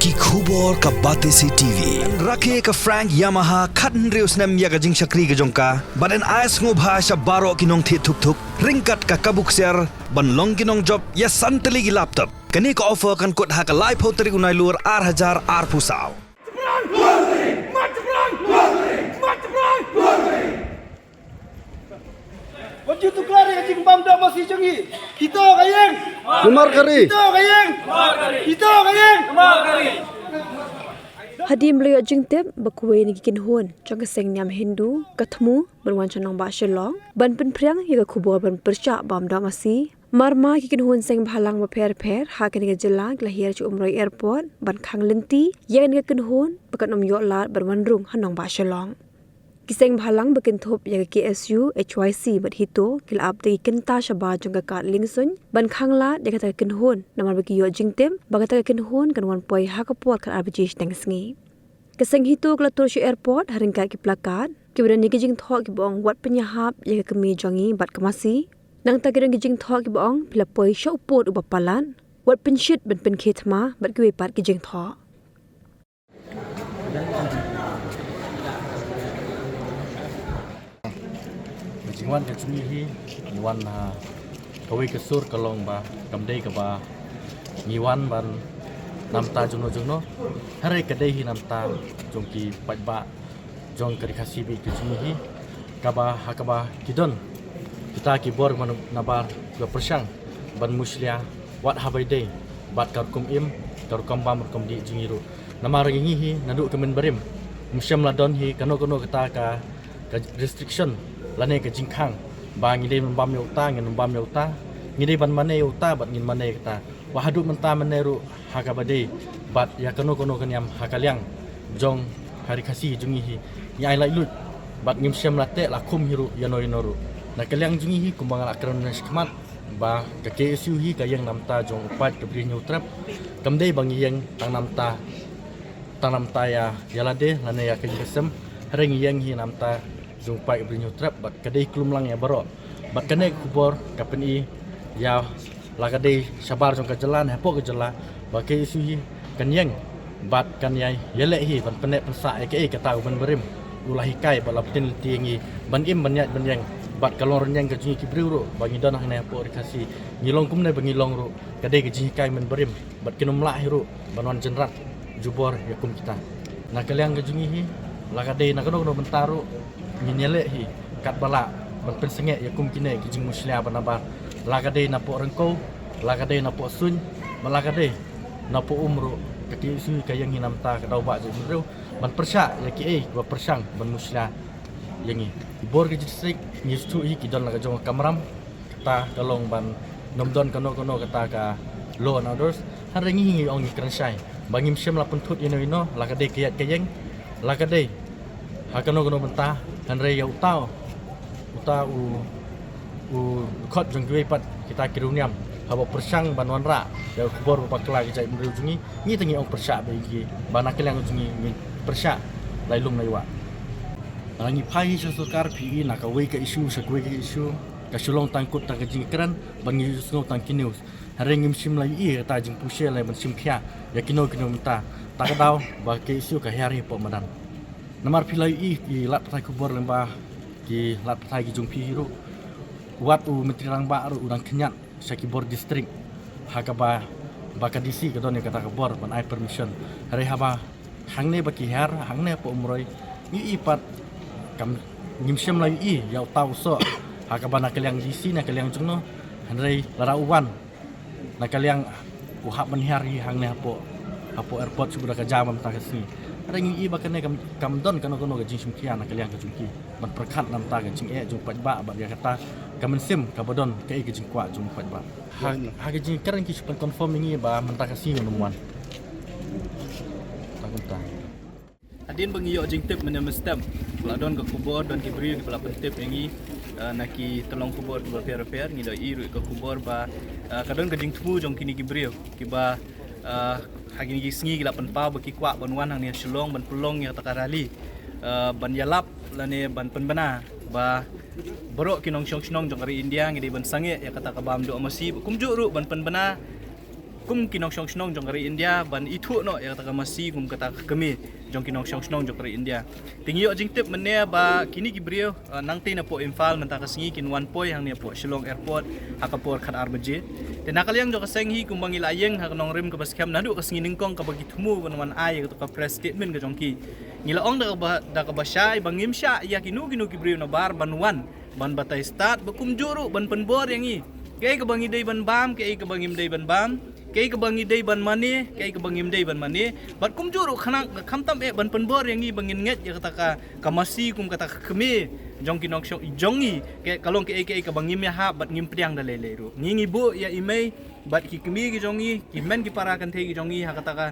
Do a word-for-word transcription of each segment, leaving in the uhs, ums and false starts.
Ki khubor ka Batesi T V. Rakhe ka Frank Yamaha khathynriew snem ïa ka jingshakri ka jong ka. Bad yn ai sngewbha sha baroh ki nongthied thuk thuk ryngkat ka kabu ksiar ban long ki nongjop ïa san tylli ki laptop. Kane ka offer kan kut ha ka laiphew tarik u Nailur ar hajar arphew saw. Wat ju tuklar ïa ka jingbam doh masi jong ngi. Kita ka ïeng. Namar ka ri. Kita ka ïeng. Kita ka ïeng. Hadien ba la ïoh jingtip ba kawei na ki kynhun jong ka seng niam Hindu ka thmu ban wan sha nongbah Shillong ban pynphriang ïa ka khubor ban pyrshah bam doh masi, marma ki kynhun seng bhalang bapher bapher ha kane ka jylla ki la hiar sha Umroi Airport ban khang lynti ïa kane ka kynhun ba kan ym ïoh lad ban wan rung ha nongbah Shillong. Ki seng bhalang ba kynthup ïa ka K S U, H Y C bad HITO ki la ap da ki kynta shabar jong ka kad liengsuiñ ban khang lad ïa kata ka kynhun, namar ba ki ïoh jingtip ba kata ka kynhun kan wan poi ha ka por khatar baje shiteng sngi. Ka seng HITO ka la tur sha airport ha ryngkat ki placard kiba don ïa ki jingthoh kiba ong wat pynïahap ïa ka kmie jong ngi bad ka masi. Nangta ki don ki jingthoh kiba ong phi la poi sha u pud uba palat, wat pynshit ban pynkhie thma bad kiwei pat ki jingthoh. Ka jingwan ka jong ngi hi, ngi wan ha kawei ka sur ka long ba kam dei kaba ngi wan ban namta jongno jongno. Hynrei ka dei hi namta jong ki paidbah jong ka Ri Khasi beit ka jong ngi hi, kaba ha kaba ki don kita ki bor mano nabar ba pyrshang ban mushlia wat haba ïadei bad ka rukom im, ka rukom bam, rukom dih jong ngi ruh. Namar ngi hi naduh ka mynbarim, ym shym la don hi kano kano kata ka, ka restriction lane ka jingkhang ba ngi dei ban bam ïa uta, ngin bam ïa uta, ngi dei ban mane ïa uta bad ngin mane ïa kata. Ba haduh mynta mynne ruh ha kaba dei bad ïa kano kano ka niam ha ka liang jong ka Ri Khasi jong ngi hi, ngi ai laitluid bad ngim shym la teh la khum hi ruh ïano ïano ruh. Na ka liang jong ngi hi, kumba nga la kren na shakhmat ba ka K S U hi ka ïeng namta jong u paid ka Bri Hynñiewtrep. Kam dei ba ngi ïeng tang namta, tang namta ïa, ïa lade lane ïa ka jingkyrmen, hynrei ngi ïeng hi namta jong u paid ka Bri Hynñiewtrep bad ka dei khlem lang ïa baroh. Bad kane ka khubor ka pyni ïa la ka dei shabar jong ka jylla ne hapoh ka jylla ba ka K S U hi kan ïeng bad kan ïai ïaleh hi ban pynneh pynsah ïa kaei kata u mynbarim u la hikai bad la pynlynti ïa ngi ban im ban ïaid ban ïeng. Bad ka long rynïeng ka jong ngi ki briew ruh ba ngi don hangne hapoh Ri Khasi, ngi long kumne ba ngi long ruh ka dei ka jinghikai mynbarim bad kin ym lah hi ruh ban wan jynrat jubor ïa kum kita. Na ka liang ka jong ngi hi, la ka dei na kano kano bynta ruh ngin ïaleh hi katba lah ban pynsangeh ïa kum kine ki jingmushlia ba nabar. La ka dei napoh ryngkew, la ka dei napoh suiñ, bad la ka dei napoh um ruh, ka K S U ka ïeng hi namta ka daw ba jaitbynriew ban pyrshah ïa kiei kiba pyrshang ban mushlia ïa ngi. Ki bor ka district ngi shu hi ki don la ka jong ka kamram, kata ka long ban ym don kano kano kata ka law and orders. Hynrei ngi hi ngi ong ngi kren shai ba ngim shym la pynthut ïano ïano, la ka dei ka ïaid ka ïeng, la ka dei ha kano kano bynta, hynrei ïa uta, uta u, u dkhot jong kiwei pat kita ki riewniam haba pyrshang ban wanrah ïa ka khubor ba bakla ka jaitbynriew jong ngi, ngi te ngi ong pyrshah bad ngi ba na ka liang jong ngi ngin pyrshah lai lum lai wah. Ngi phai hi sha sorkar, phi i na kawei ka issue sha kawei ka issue, ka shu long tang kut tang ka jingkren bad ngi ju sngew tang ki news. Hynrei ngim shym la ïohi kata jingpynshitom lane ban shim khia ïa kino kino mynta. Ta ka daw ba ka issue ka hiar hi hapoh madan. Namar phi la ïohi ki lad pathai khubor lyngba ki lad pathai ki jong phi hi ruh, wat u Myntri Rangbah ruh u dang khñiat sha ki bor district ha kaba ba ka D C ka don ïa kata ka bor ban ai permission. Hynrei haba hangne ba ki hiar hangne hapoh Umroi, ngi ïohi pat kam, ngim shym la ïohi ïa uta u soh ha kaba na ka liang D C na ka liang jong no. Hynrei lada u wan na ka liang u hap ban hiar hi hangne hapoh, hapoh airport shu da ka jam mynta ka sngi. Hynrei ngi ïohi ba kane kam, kam don kano kano ka jingshim khia na ka liang ka jong ki ban pyrkhat namta ka jingeh jong u paidbah bad ïa kata ka mynsiem kaba don kaei ka jingkwah jong u paidbah. Ha, ha ka jingkren ki shu pynconfirm ïa ngi ba mynta ka sngi un ym wan. Ta kumta. Hadien ba ngi ïoh jingtip mynne mynstep, la don ka khubor, don ki briew kiba la pyntip ïa ngi, eh, na ki tyllong khubor kiba pher pher, ngi la ïohi ruh ka khubor ba, eh, ka don ka jingthmu jong kine ki briew kiba, eh, ha kine ki sngi ki la pynpaw ba ki kwah ban wan hangne ha Shillong ban pynlong ïa kata ka rally, eh, ban ïalap lane ban pynbna ba baroh ki nongshong shnong jong ka ri India ngi dei ban sangeh ïa kata ka bam doh masi, kumjuh ruh ban pynbna kum ki nongshong shnong jong ka ri India ban ithuh noh ïa kata ka masi kum kata ka kmie jong ki nongshong shnong jong ka ri India. Te ngi ïoh jingtip mynne ba kine ki briew, uh, nangtei napoh Imphal mynta ka sngi kin wan poi hangne hapoh Shillong Airport ha ka por khatar baje. Te na ka liang jong ka seng hi kumba ngi la ïeng ha ka nongrim kaba skhem naduh ka sngi nyngkong kaba ki thmu ban wan ai ïa kata ka press statement ka jong ki, ngi la ong da kaba, da kaba shai ba ngim shah ïa kino kino ki briew nabar ban wan ban batai stad ba kumjuh ruh ban pynbor ïa ngi kaei kaba ngi dei ban bam, kaei kaba ngim dei ban bam, kaei kaba ngi dei ban mane, kaei kaba ngim dei ban mane. Bad kumjuh ruh khnang khamtam eh ban pynbor ïa ngi ba ngin ngeit ïa kata ka, ka masi kum kata ka kmie jong ki nongshong jong ngi, ka long kaei kaei kaba ngim ïahap bad ngim pdiang da lei lei ruh. Ngi ngi buh ïa i mei bad ki kmie ki jong ngi, ki hynmen ki para kynthei ki jong ngi ha kata ka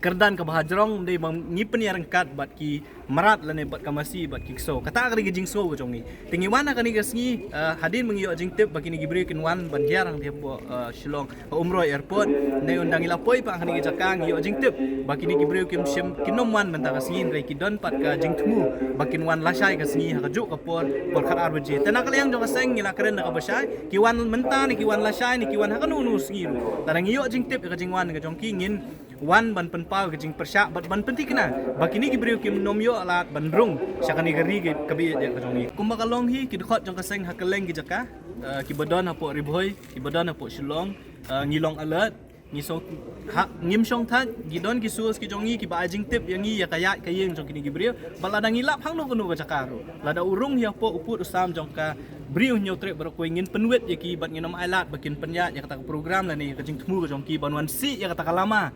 kyrdan kaba hajrong, dei ba ngi pynïaryngkat bad ki mrad lane bad ka masi bad ki ksew. Kata ka dei ka jingsngew ka jong ngi. Te ngi wan ha kane ka sngi, uh, hadien ba ngi ïoh jingtip ba kine ki briew kin wan ban hiar hangtei hapoh, uh, Shillong, uh, Umroi Airport. Nangta ynda ngi la poi pat ha kane ka jaka ngi ïoh jingtip ba kine ki briew kim shym, kin nym wan mynta ka sngi hynrei ki don pat ka jingthmu ba kin wan lashai ka sngi ha kajuh ka por, por khatar baje. Te na ka liang jong ka seng ngi la kren da kaba shai, ki wan mynta ne ki wan lashai ne ki wan ha kano kano sngi ruh, lada ngi ïoh jingtip ïa ka jingwan ka jong ki ngin wan ban pynpaw ka jingpyrshah bad ban pynthikna ba kine ki briew kim nym ïoh lad ban rung sha kane ka ri kaba ïeit ka jong ngi. Kumba ka long hi, ki dkhot jong ka seng ha kylleng ki jaka, uh, kiba don hapoh Ri Bhoi, kiba don hapoh Shillong, uh, ngi long alert. Ngi song, ha, ngim shong thait, ngi don ki source ki jong ngi kiba ai jingtip ïa ngi ïa ka ïaid ka ïeng jong kine ki briew. Bad lada ngi lap hangno kano ka jaka ruh, lada u rung hi hapoh u pud u sam jong ka Bri u Hynñiewtrep baroh kawei, ngin pynwit ïa ki bad ngin nym ailad ba kin pynïaid ïa kata ka program lane ïa ka jingthmu ka jong ki ban wan sih ïa kata ka lama.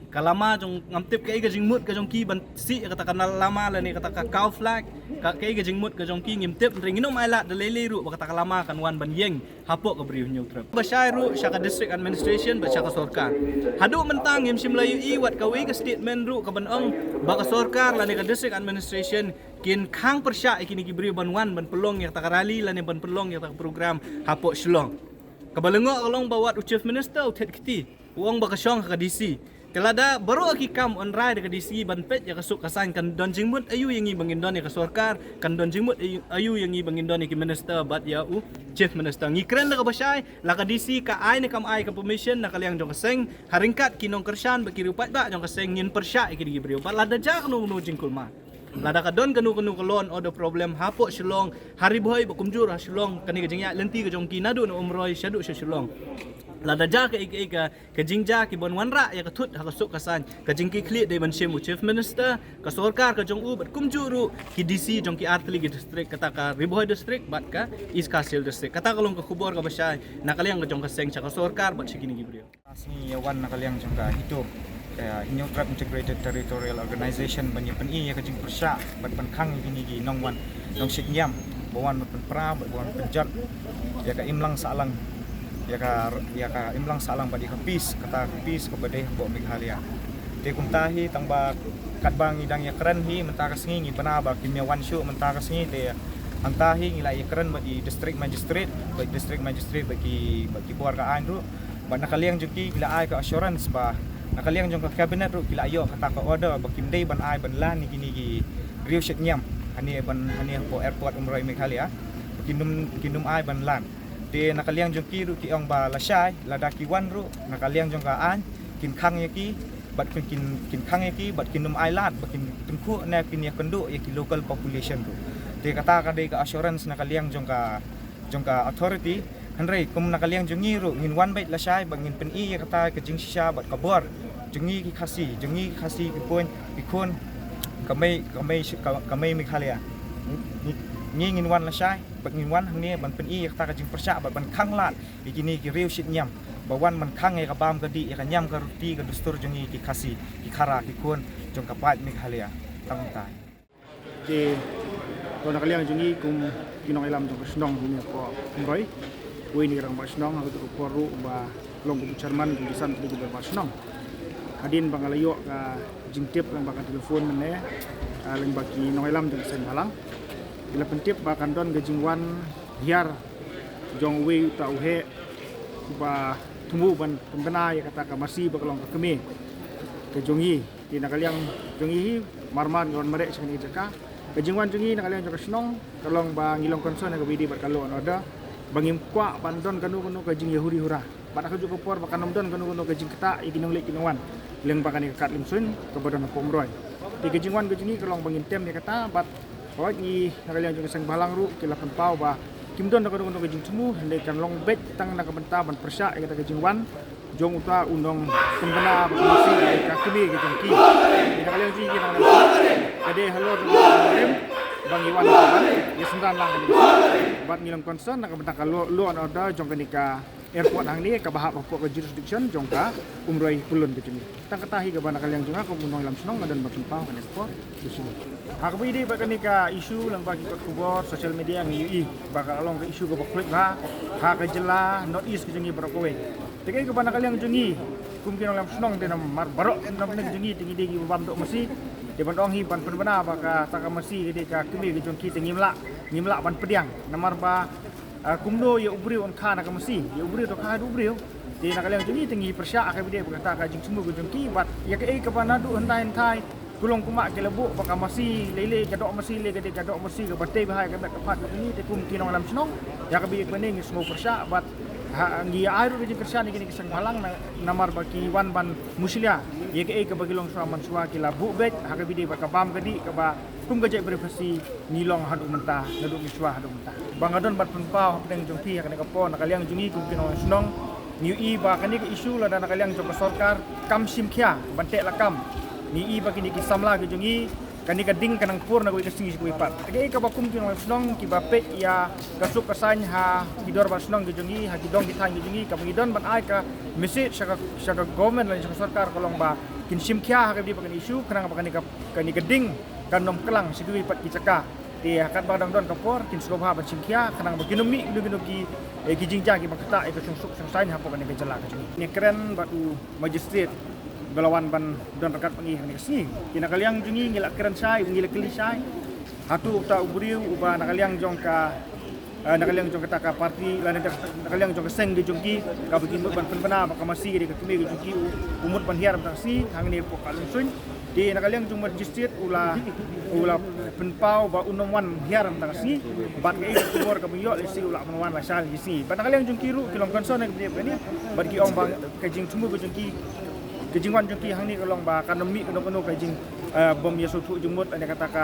Ka lama jong, ngam tip kaei ka jingmut ka jong ki ban sih ïa kata ka lama lane kata ka cow flag. Ka, kaei ka jingmut ka jong ki ngim tip, hynrei ngin nym ailad da lei lei ruh ba kata ka lama kan wan ban ïeng hapoh ka Bri u Hynñiewtrep. Ba shai ruh sha ka district administration bad sha ka sorkar. Haduh mynta ngim shym la ïohi wat kawei ka statement ruh kaban ong ba ka sorkar lane ka district administration kin khang pyrshah ïa kine ki briew ban wan ban pynlong ïa kata ka rally lane ban pynlong ïa kata ka program hapoh Shillong. Kaba lyngngoh ka long ba wat u Chief Minister u thied kti, u ong ba ka shong ha ka D C. Te lada baroh ki kam yn rai da ka D C ban peit ïa ka suk ka saiñ, kan don jingmut aïu ïa ngi ba ngin don ïa ka sorkar, kan don jingmut aïu, aïu ïa ngi ba ngin don ïa ki minister bad ïa u Chief Minister. Ngi kren da kaba shai, la ka D C ka ai ne kam ai ka permission na ka liang jong ka seng, ha ryngkat ki nongkyrshan bad ki riew paidbah jong ka seng ngin pyrshah ïa kine ki briew. Bad lada jia kano kano jingkulmar, lada ka don kano kano ka law and order problem hapoh Shillong, ha Ri Bhoi bad kumjuh ha Shillong, kane ka jingïaid lynti ka jong ki naduh na Umroi shaduh sha Shillong, lada jia kaei kaei ka, ka jingjia kiban wanrah ïa ka thut ha ka suk ka saiñ, ka jingkitkhlieh dei ban shim u Chief Minister. Ka sorkar ka jong u bad kumjuh ruh ki D C jong ki artylli ki district, kata ka Ri Bhoi District bad ka East Khasi Hills District. Kata ka long ka khubor kaba shai na ka liang ka jong ka seng sha ka sorkar bad sha kine ki briew. Ka sngi ïa wan na ka liang jong ka HITO, ka Hynñiewtrep Integrated Territorial Organization, ban ïa pyni ïa ka jingpyrshah bad ban khang ïa kine ki nongwan, nongshit niam ba wan ban pynpra bad ba wan pynjot ïa ka imlang sahlang, ïa ka, ïa ka imlang sahlang bad ïa ka peace, kata ka peace kaba dei hapoh Meghalaya. Te kumta hi tang ba katba ngi dang ïa kren hi mynta ka sngi, ngi bna ba kim ïa wan shuh mynta ka sngi, te hangta hi ngi la ïa kren bad i District Magistrate, bad i District Magistrate bad ki, bad ki bor ka aiñ ruh. Bad na ka liang jong ki, ki la ai ka assurance ba na ka liang jong ka cabinet ruh ki la ïoh kata ka order ba kim dei ban ai ban lan ïa kine ki riew shit niam hangne ban, hangne hapoh airport Umroi Meghalaya, ba kin nym, kin nym ai ban lan. Te na ka liang jong ki ruh ki ong ba lashai lada ki wan ruh na ka liang jong ka aiñ kin khang ïa ki, bad kin, kin, kin khang ïa ki bad kin nym ai lad ba kin tyngkhuh ne kin ïakynduh ïa ki local population ruh. Te kata ka dei ka assurance na ka liang jong ka, jong ka authority. Hynrei kum na ka liang jong ngi ruh ngin wan beit lashai ba ngin pyni ïa kata ka jingshisha bad ka bor jong ngi ki Khasi, jong ngi ki Khasi ki khun, ki khun ka mei, ka mei, ka, ka mei Meghalaya. Ngi, ngi ngin wan lashai bad ngin wan hangne ban pyni ïa kata ka jingpyrshah bad ban khang lad ïa kine ki riew shit niam ba wan ban khang ïa ka bam ka dih, ïa ka niam ka ruti, ka dustur jong ngi ki Khasi, ki Khara, ki khun jong ka paid Meghalaya. Tang tai. Te to na ka liang jong ngi kum ki nongïalam jong ka shnong hangne hapoh Umroi, uwei na ki rangbah shnong ha kato ka por ruh ba long kum u chairman jong ki san tylli ki dorbar shnong. Hadien ba nga la ïoh ka jingtip lyngba ka telephone mynne, ah, lyngba ki nongïalam jong ka seng bhalang, ki la pyntip ba kan don ka jingwan hiar jong uwei uta u heh uba thmu ban pynbna ïa kata ka masi ba ka long ka kmie ka jong ngi. Te na ka liang jong ngi hi, mar mar ngi wan mareh sha kane ka jaka. Ka jingwan jong ngi na ka liang jong ka shnong ka long ba ngi long concern ha kaba ïadei bad ka law and order, ba ngim kwah ban don kano kano ka jingïahuri hura. Bad ha kajuh ka por ba kan ym don kano kano ka jingktah ïa ki nongleit ki nongwan lyngba kane ka kad limsuin kaba don hapoh Umroi. Te ka jingwan ka jong ngi ka long ba ngin tem ïa kata bad hooid ngi na ka liang jong ka seng bhalang ruh ki la pynpaw ba kim don da kano kano ka jingthmu, hynrei kan long beit tang na ka bynta ban pyrshah ïa kata ka jingwan jong uta u nongpynbna ba ka masi ïa ka kmie ka jong ki. Te na ka liang jong ngi ki nang ka dei halor jong ka rim ba ngi wan ban ïa synran lang kane ka bad ngi long concern na ka bynta ka law, law and order jong kane ka airport hangne kaba hap hapoh ka jurisdiction jong ka Umroi Pyllun ka jong ngi. Tang kata hi kaba na ka liang jong nga kum u nongïalam shnong nga don ban pynpaw kane ka por. Ha kaba ïadei bad kane ka issue lyngba ki kot khubor social media ngi ïohi ba ka long ka issue kaba khuid bha ha ka jylla North East ka jong ngi baroh kawei. Te kaei kaba na ka liang jong ngi kum ki nongïalam shnong te namar baroh na ka liang jong ngi te ngi dei kiba bam doh masi. Te ban ong hi ban pynbna ba kata ka masi ka dei ka kmie ka jong ki te ngim lah, ngim lah ban pdiang namar ba Ah, kumno ïa u briew un kha na ka masi, ïa u briew to kha haduh u briew. Te na ka liang jong ngi te ngi pyrshah ha kaba ïadei bad kata ka jingthmu ka jong ki bad ïa kaei kaba naduh hyntai hyntai ki long kumba ki la buh ba ka masi lei lei ka doh masi lei ka dei ka doh masi kaba tei bha ïa ka met ka phad ka jong ngi te kum ki nongïalam shnong ïa kaba ïadei bad kane ngi sngew pyrshah bad ha ngi ai ruh ka jingkyrshan ïa kine ki seng bhalang na, namar ba ki wan ban mushlia ïa kaei kaba ki long shuwa man shuwa ki la buh beit ha kaba ïadei bad ka bam ka dih kaba kum ka jaitbynriew Khasi ngi long haduh mynta, naduh mynshuwa haduh mynta. Ba nga don ban pynpaw hapdeng jong phi ha kane ka por na ka liang jong ngi kum ki nongïalam shnong ngi ïohi ba kane ka issue lada na ka liang jong ka sorkar kam shim khia ban teh lakam. Ngi ïohi ba kine ki samla ki jong ngi kane ka ding ka nang pur na kawei ka sngi sha kawei pat. Kaei kaba kum ki nongïalam shnong kiba peit ïa ka suk ka saiñ ha ki dorbar shnong ki jong ngi, ha ki dong ki thaiñ ki jong ngi, kaba ngi don ban ai ka message sha ka, sha ka government lane sha ka sorkar ka long ba kin shim khia ha kaba ïadei bad kane ka issue khnang ba kane ka, kane ka ding kan ym klang sha kiwei pat ki jaka. Te ha katba dang don ka por kin sngewbha ban shim khia khnang ba kin ym mih kino kino ki, eh, ki jingjia kiba ktah ïa ka shongsuk shongsaiñ hapoh kane ka jylla ka jong ngi. Ngi kren bad u magistrate ba la wan ban don ryngkat bad ngi ha kane ka sngi. Te na ka liang jong ngi ngi la kren shai, ngi la kylli shai. Hato uta u briew uba na ka liang jong ka Ah, na ka liang jong kata ka party, lane na ka liang jong ka seng ka jong ki, kaba ki mut ban pynbna ba ka masi ka dei ka kmie ka jong ki, u, u mut ban hiar mynta ka sngi hangne hapoh ka limsuin. Te na ka liang jong magistrate u la, u la pynpaw ba un ym wan hiar mynta ka sngi. Bad kaei ka khubor kaba ngi ïoh lehse u lah ban wan lashai ka sngi. Bad na ka liang jong ki ruh ki long concern ha kaba ïadei bad kane. Bad ki ong ba ka jingthmu ka jong ki, ka jingwan jong ki hangne ka long ba kan ym mih kano kano ka jing, eh, bym ïasngewthuh jingmut lane kata ka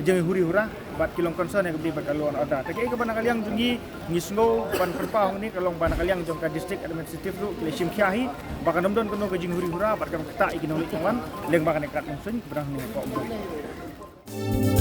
jinghuri hura. Bad ki long concern ha kaba ïadei bad ka law and order. Te kaei kaba na ka liang jong ngi ngi sngew ban pynpaw hangne ka long ba na ka liang jong ka district administrative ruh ki la shim khia hi ba kan ym don kano ka jinghuri hura bad kan ktah ïa ki nongleit nongwan lyngba kane ka kad limsuin kaba dang hangne hapoh Umroi.